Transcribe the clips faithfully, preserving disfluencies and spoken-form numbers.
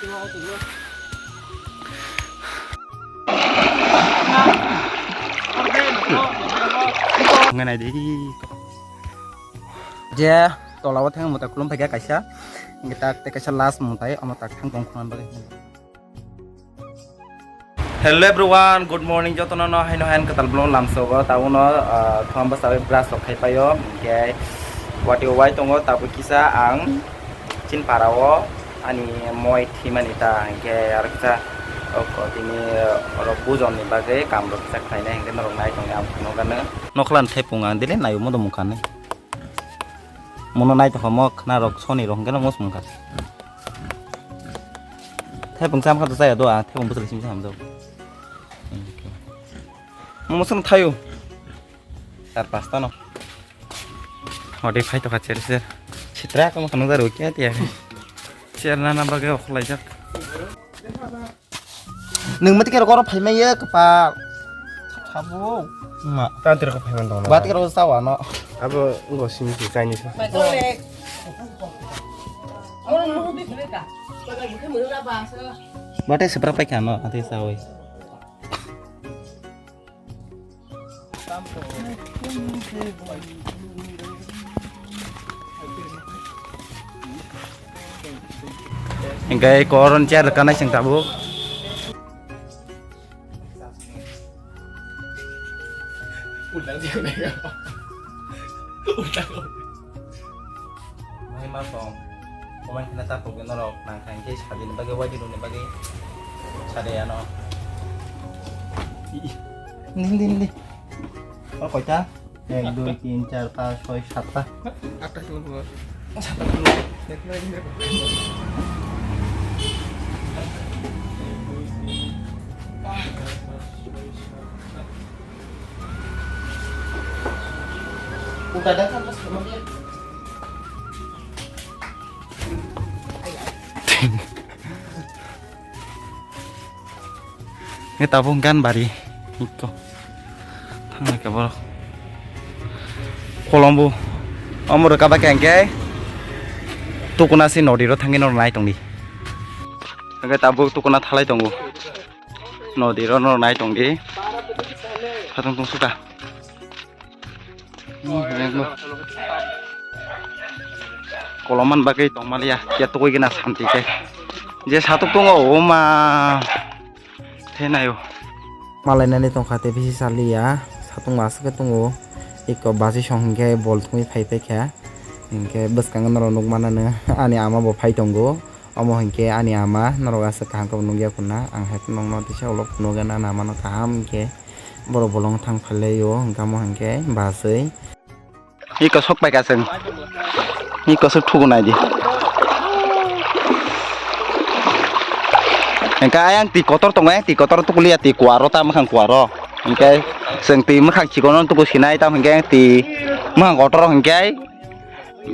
Ngai nai di. Je tola o thang mutai khulum phaikha kaisa. Hingke tak tei kaisa last mutai, omo tak thang tong khulum bagwi. Hello everyone, good morning. Jotono no haino hain kwtal vlog lamsogo. Tabuno, ah, thwamba sawi brush rok khai paio. Hingke watio wai tongo, tabuk kisa ang chin para o ani moi thimani ta. Hingke aro kisa, ok, tini, ah, oro bujon ni bagwi kam rok kisa khlainai, hingke norok nai tongni ang phunukgano. Nokla ni thepung ang dile naio modo mukha ni. Mono nai tongkha mo khna rok soni rok hingke no mos mungkha. Thepung cham kha to chaya do, ah, thepung bwswk simi cham do. Mo mosong thayo. Char pasta no. Hodi phai to kha cher cher. Sitra ko mo khana zaro kya tiya. Cher nana bagwi okhlaijak. Nwng mati kero koro phai maya kwpal. Sabo. Ma. Tan tira ko phai man dong. Bati kero sawa no. Abo ngo simi si Chinese. Bate sepra pai kano ati sawi. Hingke koron chair rwkha naising tabuk. Mai ma tong. Komai khna ta program norok nang kha hingke sadini bagwi wadi rokni bagwi sadai ano. Din din din. O koita? Ek, dui, tin, char, panch, soi, satta. Atta kilo. Udah datang, Mas, belum dia. Nge tabuk gan bari. Iko. Thangna khe borok. Kolombo. Omo rwkha ba khe hwnkhe tukuna si nodi ro thangwi norok nai tongdi. Hwnkhe tabuk tukuna thalai tongo. Nodi ro norok nai tongdi. Satung tong suka. Kolom man bagwi tongmaliya, ya tugwi gana santi khe. Je satuk tongo, o ma. Thenai o. Malainani tongkha tei bisi saliya, satung aswk khe tongo. Eko basi song hinkhe bol thungwi phai paikha. Hinkhe bwskango norok nukmano ani ama bo phai tongo. Omo hinkhe ani ama norok aswk kaham khe bo nukya khuna. Ang hai phano nokno tisa ulo phunukgwi nana amano kaham khe borok bolong thang phailaio, hinkhe omo hinkhe bachwi. Iko sok paikha chwng. Iko sok thugo naidi. Hinkhe ayang twi kotor tongo, ayang twi kotor tukuliya twi kuaro ta mwkhang kuaro. Hinkhe chwng twi mwkhang chikono tuku sinai tamo hinkhe ayang twi mwkhang kotor hinkhe.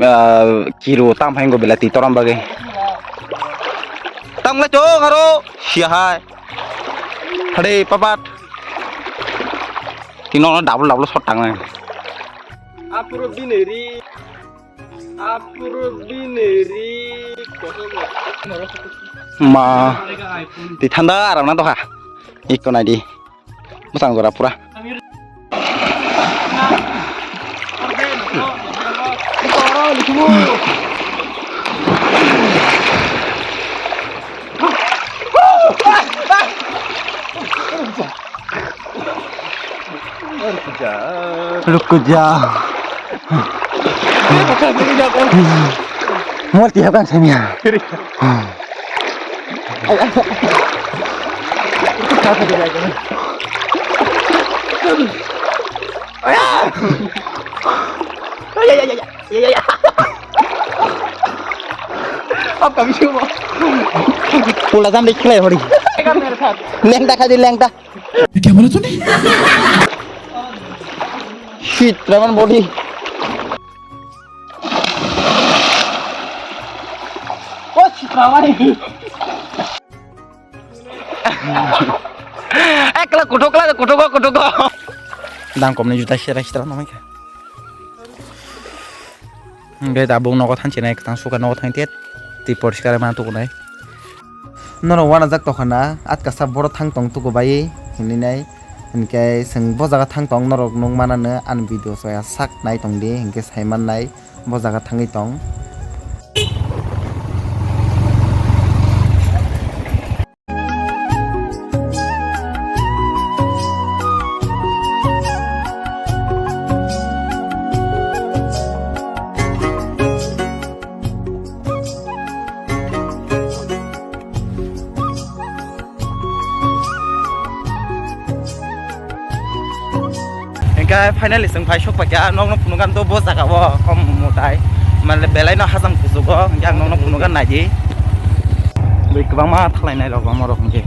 Ah, kiru tam hai go belai twi torom bagwi. Tam lai to aro sia hai. Hade papat. Tino no double double shot tangnai. Apuro bineri. Apuro bineri. Ma. Twi thanda aram na doha. Iko naidi. Bwsang jora pura. Ruk ja. Mor tiap kan samia. Pula jam dei khlai hori. Lengta khai di lengta. Shit, Raman body. Oh, shit, Raman. Ekla kuthuk, ekla kuthuk, kuthuk. Dang komni juta sera sera namai kha. Hingke tabuk nogo thanchi nai, kwtang suka nogo thang tet, tei poriskar ma tukunai. Norok wanajak tongkha na, atkasa boro thang tong tuku bai hinwi nai. Hinkhe chwng bo jaga thang tong norok nukmanano ani video soya sak nai tongdi, hinkhe saimannai bo jaga thangwi tong. Hingke finally chwng phai sok paikha, nokno phunukha to bo jaga o kom mutai, mane belai no hacham kuchugo, hingke ang nokno phunukha naidi. Bui kwbangma thalai nai rok omo rok hingke.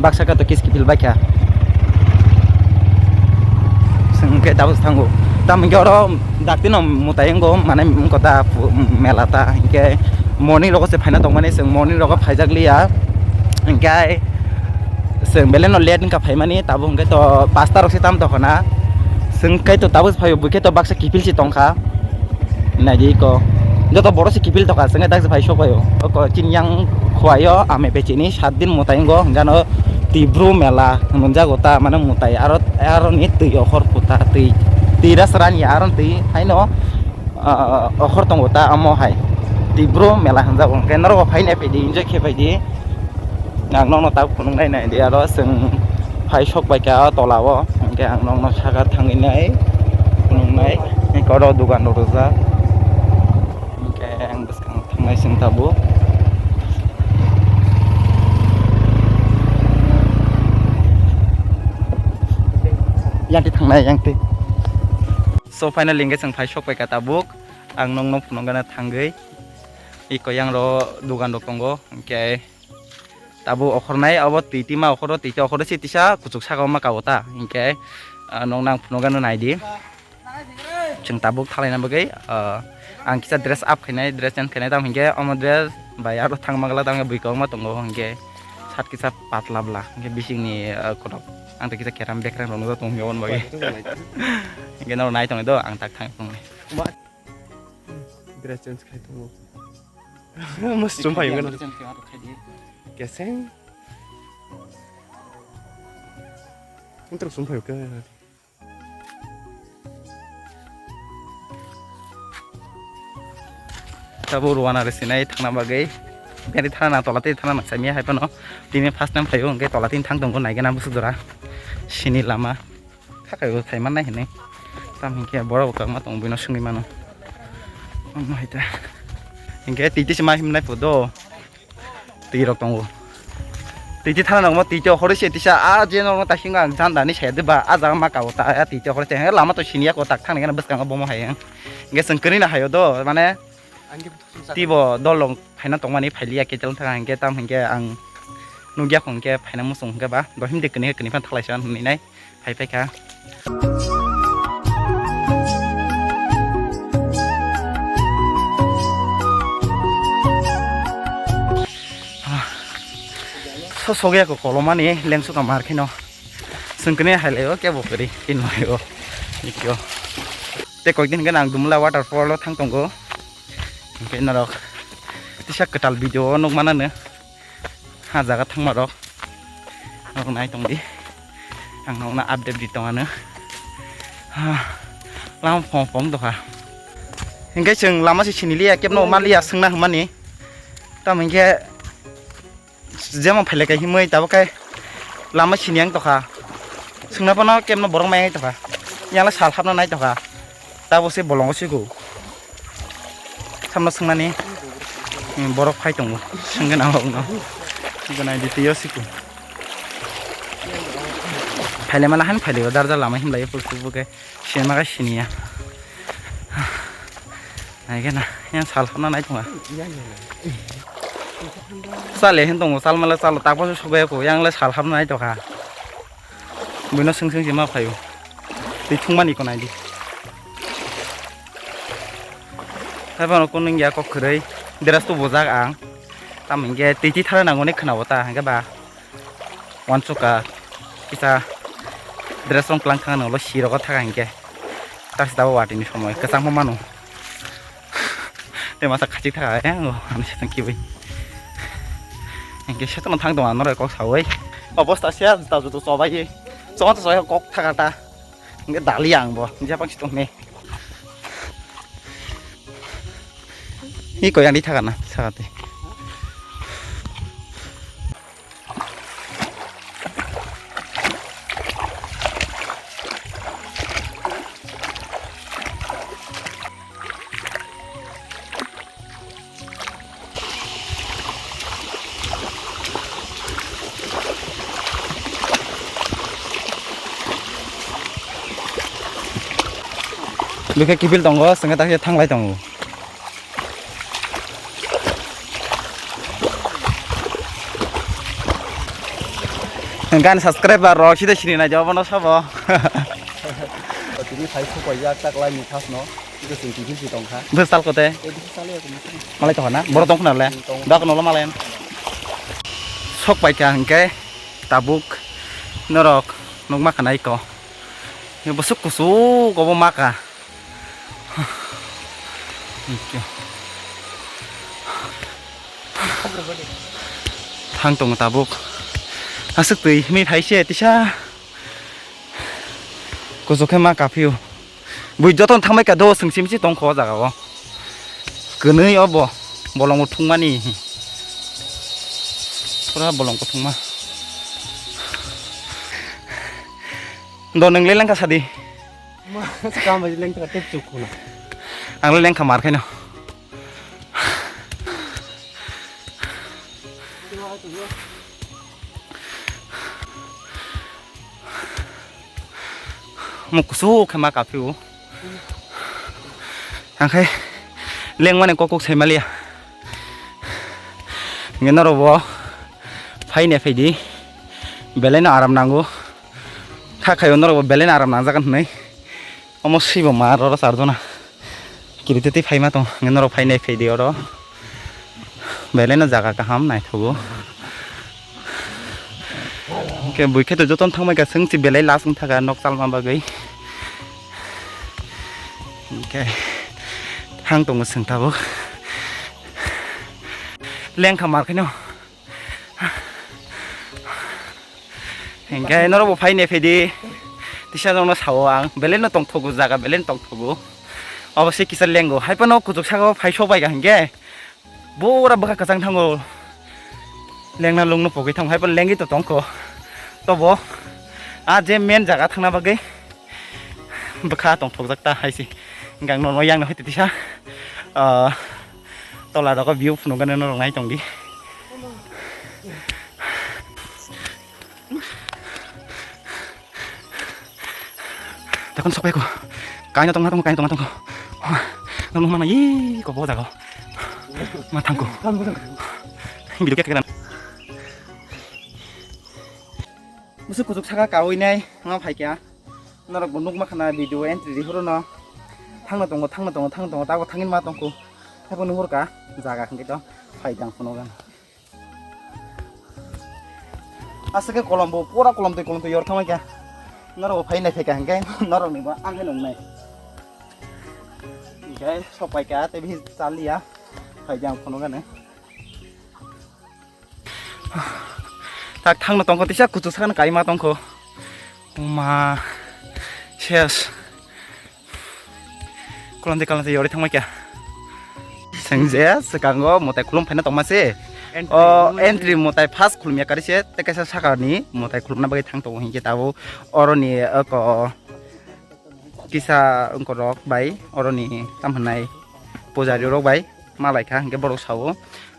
Baksa khe to kis kiphil baikha. Chwng hingke tabuk thango. Tamo hingke oro dakti no mutai wngo, mane wngkha ta mela ta hingke morning rogo se phaina tongmani, chwng morning rogo phaijak liya. Hingke chwng belai no late wngkha phaimani, tabuk hingke to pasta rok se tam tongkha na. Chwng khe to tabuk phaio, bui khe to baksa kiphil se tongkha. Naidi iko. Joto borok se kiphil tongkha, chwng khe dak se phai sok phaio. Oko chini yang khuaio, ame bechini sat din mwtai wngo, hingke ano Tibru mela hwnjago ta, mane mwtai aro, aro ni twi okhor kuta twi, twi ras rani aro twi haino, ah, okhor tongo ta omo hai. Tibru mela hwnjago, hingke norok bo phainai phaidi, enjoy khe phaidi. Ang nokno tabuk phunuknai naidi, aro chwng phai sok baikha o tola o, hingke ang nokno saka thangwi nai phunuknai, hingke oro dogan rok rijak, hingke ang bwskang thangnai chwng tabuk. Yang twi thangnai, yang twi. So finally hingke chwng phai sok baikha tabuk, ang nokno phunukgana thangwi, iko yang ro dogan rok tongo, hingke. Tabuk okhornai abo twi tima okhoro twi okhoro se tisa kuchuk saka ma kao ta, hingke, ah, nokno ang phunukgano naidi. Chwng tabuk thalaina bagwi, ah, ang kisa dress up khainai, dress change khainai, tamo hingke omo dress bai aro thangma gala tamo bui kwbangma tongo, hingke shirt kisa patla bla, hingke bisingni, ah, kotok ang tei kisa keram bekrang rok nukjak tongo, hingke oboni bagwi. Hingke norok nai tongdi do, ang tak thang tongnai. Dress change khai tongo. Muchung phaio gana. Keseng. Muchung sung phaio ka. Tabuk rwana rw sinai thangna bagwi. Gari thana na tola tei thana na samiya hai phano. Tini first time phaio hwnkhe tola tini thang tongo naigena busuk jora. Sini lama. Khakai bo thai mannai hinwi. Tam hinkhe borok bo kwbangma tongo buino swngwi mano. Omo hai ta. Hinkhe twi twi se ma himnai phudo. Twi rok tongo. Twi twi thana nangma twi twi okhorwi se tisa a je nokno taising ang jandani saya de ba a jaga ma kao ta a twi twi okhorwi se lama to siniya ko tak thang nangya bwskango bomo hai ang. Hinkhe chwng kwrwi no haio do mane. Twi bo dol rok phaina tongmani phailiya ketel thang hinkhe tam hinkhe ang nukya khong khe phaina muchung hinkhe ba dohim de kwnwi kwnwi phano thalai sa hinwi nai. Phai phai kha. So sogya ko kolomani lengsu tong mar kheno. Sengkene hai layo kebo kari in layo. Ikyo. Te koi din kan ang Dumla waterfall o thang tongo. Hingke norok tisa kwtal video o nukmanano. Ha jaga thangmarok. Norok nai tongdi. Ang nokna update di tongano. Ha. Lama phong phong doha. Hingke chwng lama se siniliya kebno maliya swngna hwnmani. Tamo hingke jemon phailai kai himwi tabuk kai lama sini ang tokha. Swngna phano kebno borok mai tokha. Yang le sal hapna nai tokha. Tabuk se bolongo siku. Samno swngnani, hmm, borok phai tongo. Swngwi nango wngno. Ganai di twiyo siku. Phaile mala han phaile o darja lama himlai pul pul buke. Sini makai siniya. Naikhe na, yang sal hapna nai tonga. Sale hin tongo, sal mala sal takbo se sugaya ko, yang le sal hapna nai tokha. Buino swng swng se ma phaio. Twi thwngmani ko naidi. Haiphano kunu wngya kok kwrwi, dress to bujak ang. Tamo hinkhe twi twi thara nango hinwi khwnao ta, hinkhe ba. Uansukha kisa dress rok kwlang thangna ulo si rogo thaka hinkhe. Taksi tabuk watwi ni somoi kwchangma mano. Tei masa khachik thaka, eh, o, ano se tang kiwi. Hingke seto no thang tong ano roi kok sawi. Obosta se ta juto chobai. Chong to chobai kok thaka ta. Hingke dali ang bo. Japang si tong ne. Iko yang di thaka na, thaka te. Bikhe kiphil tongo, sengkhe takhe thanglai tongo. Gan subscriber rok sida sini nai jawab no sabo. Tini phai supai jak tak lai ni khas no. Itu sing tiphil si tongkha. Bwsal kote. Itu sale aku mesti. Malai tongkha na? Boro tongkha na le? Tong. Dak no lo malai. Sok pai kha hingke tabuk norok nukma khanai ko. Ni busuk kusuk obo maka. Thang tongo tabuk. Aswk twi himwi phai se tisa. Kuchuk khe ma kaphio. Bui jotono thangbai ka do, swngchim se tongkho o jaga o. Kwnwi obo bolongo thwngmani. Pura bolong kothwngma. Do nwng le lengkha sadi. Ma, kam bai lengkha tep chuk khuna. Ang le lengkha mar khaino. Muk kusu khe ma kaphio. Ang khai lengmani kok kok sai maliya. Nge norok bo phai ne phai di. Belai no aram nango. Kha khayo norok bo belai no aram nangjagan hinwi. Omo swibo ma oro charjona. Kiri tei phai ma tong. Nge norok phai ne phai di oro. Belai no jaga kaham naithogo. Hingke bui khe to jotono thangbai ka swng si belai last wng thaka nok chalma bagwi. Hingke thang tongo swng tabuk. Lengkha mar khaino. Hingke norok bo phai ne phai di. Tisa jongno sao ang. Belai no tongthogo jaga, belai no tongthogo. Obo se kisa lengo. Hai phano kuchuk saka o phai sok bai ka hingke. Bura bwkha kwchang thango. Lengna lungno pogwi thango. Hai phano lengwi to tongkho. Tobo. A je main jaga thangna bagwi. Bwkha tongthokjak ta hai se. Hingke ang nono yang no hai tisa. Ah, tola rogo view phunukgani norok nai tongdi. Takon sokphaiko. Kaino tongna tongo, kaino tongna tongo. Nang nung mana yi ko bo jago. Ma thangko. Video kya kya. Musu kuchuk saka kawi nai, ma phaikya. Norok bo nukma khana video entry rihoro no. Thangna tongo, thangna tongo, thangna tongo, tabo thangin ma tongko. Tabo nuhur ka jaga hingke to phai dang phunukgani. Aswk khe kolom bo pura kolom twi kolom twi yor thangbai kha. Norok bo phai nai phai kha hingke norok ni bo ang khe nung nai. Hingke sok pai kha tei bisi chaliya. Phai di ang phunukgani. Tak thangno tongkho tisa kuchuk sakno kaima tongkho. Uma ses. Kolom de kolom de yori thangma kya. Seng je sekango motai khulum phaina tongma se. Entry O mung entry motai first khulum ya kari se te kaisa saka ni motai khulumna bagwi thang tongo hinkhe tabo oroni oko kisa wngkorok bai oroni tam hwnai pujari rok bai malai kha hinkhe borok sao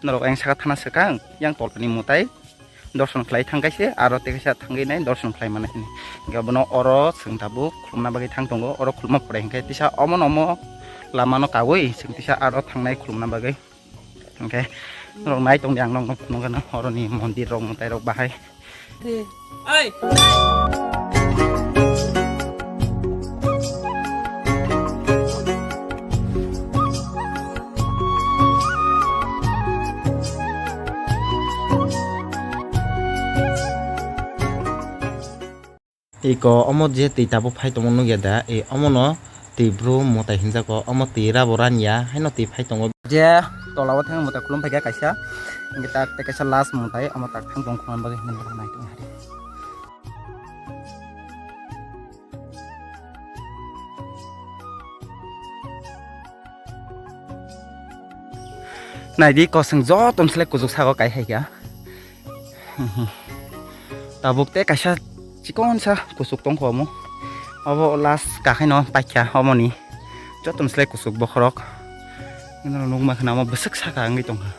norok ayang saka thana swkang yang tolani motai. Dorson khlai thang kaise, aro tei kaisa thangwi nai dorson khlai mano hini. Hingke bono oro chwng tabuk khulumna bagwi thang tongo, oro khuluma pore hingke tisa omono omo lamano kaui chwng tisa aro thangnai khulumna bagwi. Hingke norok nai tongdi ang nokno phunukgano oroni mondir rok mwtai rok bahai. Iko omo je twi tabuk phai tongma nukya da, e omono twi bru mwtai hinjago, omo twi rabo ranya haino twi phai tongo. Je tola o thang mwtai khulum phaikha kaisa, Hingke tak tei kaisa last mutai, omo tak thang tong khorang bagwi hinwi nai tong hari. Naidi kosong joto ni slai kuchuk sago kai hai kha. Tabuk tei kaisa chikon sa kuchuk tong kho omo. Obo last kakhai no paikha omoni. Joto ni slai kuchuk bokhorok. Nukma khna omo bwswk saka wngwi tongkha.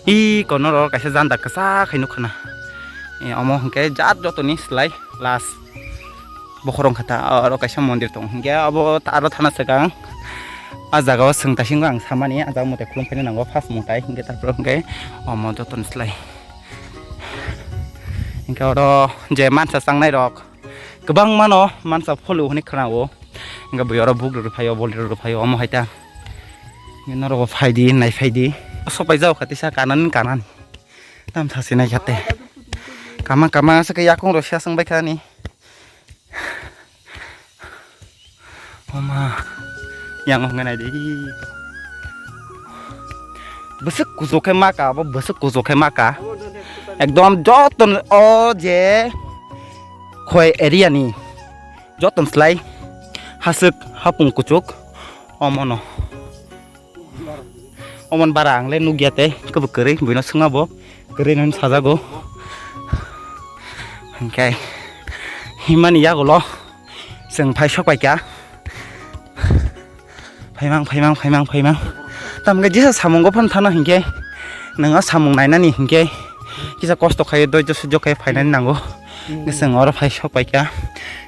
I kono ro kaisa janda kwchak khai nukha na. E, omo hwnkhe jat jotoni slai last bokhorok kha ta, oro kaisa mondir tongo. Hwnkhe abo aro thana swkang a jaga o swng taisingbo ang samani, a jaga mutai khulum khaina nango first mutai, hwnkhe tarpore hwnkhe omo jotoni slai. Hwnkhe oro je mansa changnai rok kwbangma no mansa pholu hwnwi khwnao. Hwnkhe bui oro buk rw phaio, bol rw phaio, omo hai ta. Norok bo phaidi, nai phaidi. Sopai jao kha tisa kanan kanan. Tam thasi nai kha te. Kama kama se ke yakung rw sia sung bai kha ni. Oma. Yang ong nai di. Bwswk kuchuk khe ma ka, bo bwswk kuchuk khe ma ka. Ekdom joto o je khoi area ni joto slai haswk hapung kuchuk omono. Omon bara ang le nukya tei kebo kwrwi buino swngma bo kwrwi nw sajago. Hwnkhe himani yagulo chwng phai sok paikha. Phaimang, phaimang, phaimang, phaimang. Tamkhe jesa samungo phano thana hinkhe, nwng o samung nainani hinkhe kisa kosto khai, doijo sujo khai phainani nango. Hwnkhe chwng oro phai sok paikha.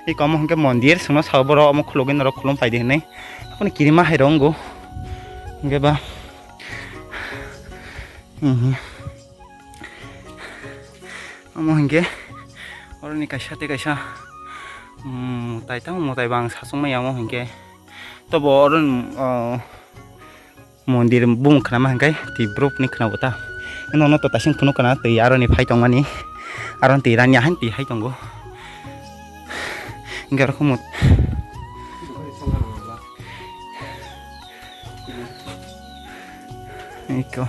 Iko omo hinkhe mondir, chwngno sao borok omo khulugwi norok khulum paidi hinwi. Aboni kirima hai rw wngo. Hinkhe ba, mhm. Omo hinkhe oroni kaisa tei kaisa, mm, mutai tamo mutai ba ang sachung maya omo hinkhe. Tobo oro, oh, mondir bumung khwnama hinkhe twi brouh ni khwnabo ta. Nono to taising phunuk khna twi aroni phai tongmani. Aroni twi rani ahain twi hai tongo. Hinkhe oro khumut. Iko.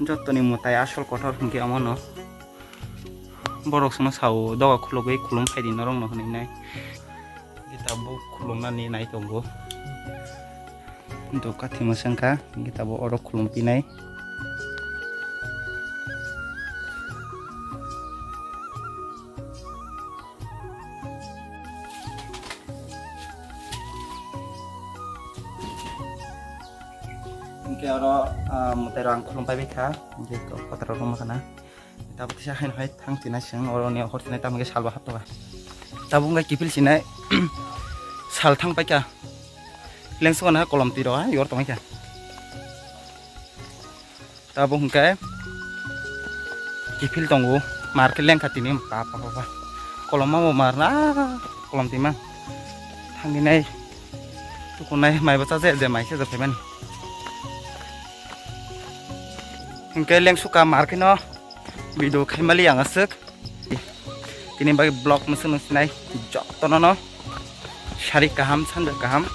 Jotoni mwtai asol kotor hinkhe omono. Borok chwngno sao doga khulugwi khulum phaidi norokno hwnwi nai. Tabuk khulumnani nai tongo. Doka thima sengkha, hinkhe tabuk oro khulum pinai. Hinkhe oro, ah, mwtai rok ang khulum pai bai kha, hinkhe kotor rok wngma khana. Tabuk kisa haino hai thang tinai chwng oro ni hor tinai tamo khe sal bo haptoga. Tabuk wngkha kiphil sinai sal thang paikha. Lengsugo na kolom twi rok ha yor tongkha. Tabuk hwnkhe kiphil tongo, mar khe lengkha tini pa pa pa pa. Kolom ma bo mar na kolom twi ma. Thangwi nai tukunai mai bo cha je je mai se je phaimani. Hwnkhe lengsukha mar khe no video khaimali ang aswk. Tini bagwi vlog mwswk nung sinai jotono no sari kaham sanja kaham.